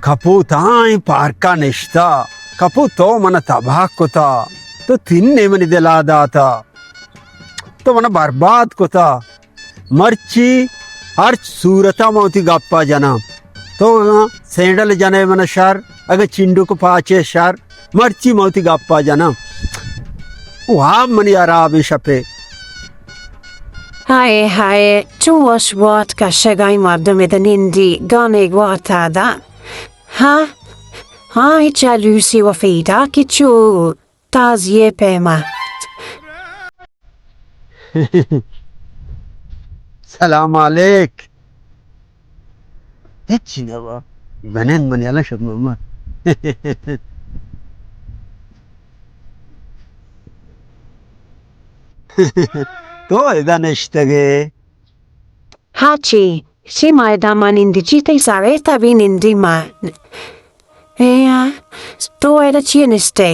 کپوت آئیں پارکا نشتا۔ کپوت تو من تباہ کتا، تو تین نے منی دلا داتا، تو من برباد کتا۔ مرچی ہرچ صورتا من وتی گپا جناں۔ تو اگاں سینڈل جنے من شر، اگاں چنڈک پاچے شر، مرچی من وتی گپا جناں۔ واب منی حراب شپے۔ ہائے ہائے، چو وش وات کشگائی مردم اد نندی گانے گواتا دا۔ ہاں، ہاں، چلوسی و فیدا کہ چو تازیے پیما۔ سلام علیک۔ ہچی نہ با۔ بنند منی الان شد ماما۔ تو ادا نشتگے؟ ہاچی، شی ما ادا ما نندی چی تئی سارے تا بی نندی ما۔ اے آ، تو ادا چی نشتے؟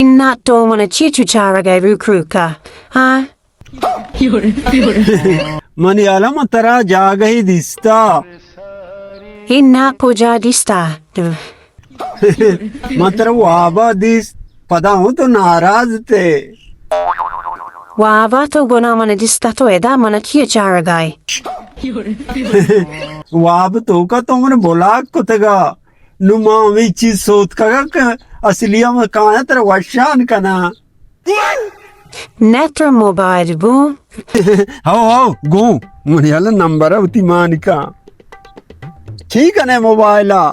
انا تو من چی چو چارگے روک روکا؟ ہاں؟ منی حالا من ترا جاگہی دیستا۔ انا کجا دیستا؟ من ترا وابا دیست، پدا ہوں تو ناراض تے۔ وابا تو گنا من دیستا، تو ادا من چی چارگائے؟ واب تو کا تو من بلاک کتگا، نو ما ہمیں چیز سوت کگا کہ اصلی ہم کایا ترا وشان کنا۔ نتر موبائل گوں۔ ہو، ہو، گوں۔ منی حالا نمبر وتی مانکا۔ چی کنے موبائلا؟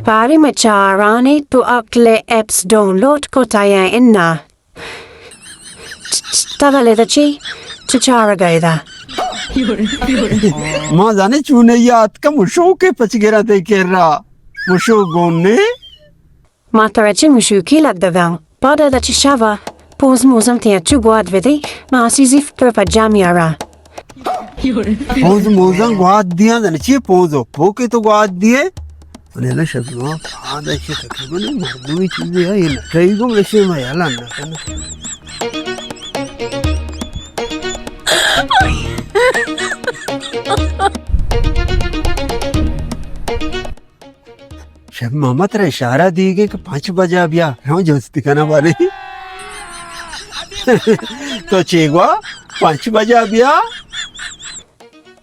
پاری میں چارانی تو اکلے ایپس ڈاؤنلوڈ کتا یا انا؟ تولے دا چی؟ چو چارگائے دا؟ ما زانے چونے یاد کا مشوکے پچ گرا تے کرا۔ مشوک گون نے؟ ما ترا چہ مشوکی لگدگاں۔ پادا دا چہ شوا پونز موزم تیا چو گوات بدی، ما آسی زیف پر پجامی آرا۔ پونز موزم گوات دیا دن چی پونز و پوکے تو گوات دیے؟ انہیں نا شب ما پادا چہ تقریباً مردمی چیزی ہے، یہ نٹائی گو رشے ما یالا نہ کنا۔ شب ماما ترا اشارہ دیگے کہ پنچ بجا بیا، ہم جستی کنا بارے۔ تو چے گوا؟ پنچ بجا بیا۔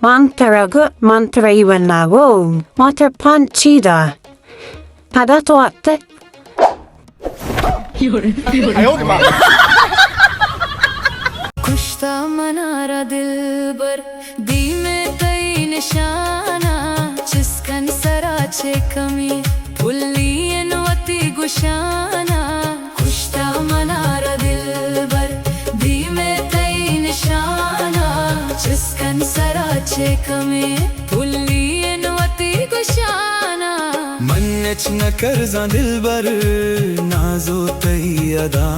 من ترا گو، من ترا ای ونا گو، ما ترا پنچ چی دا۔ پدا تو آتے۔ کشتا منارا دلبر، دیم تئی نشانا، چسکن سرا چے کمی، پلی ان وتی گشانا۔ کشتا منارا دلبر، دیم تئی نشانا، چسکن سرا چے کمی، پلی ان وتی گشانا۔ من اچ نہ کرزاں دلبر، نازو تئی ادا۔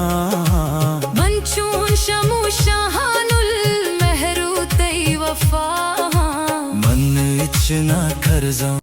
من چون شموشاں ہانل، مہرو تئی وفا۔ من اچ نہ کرزاں۔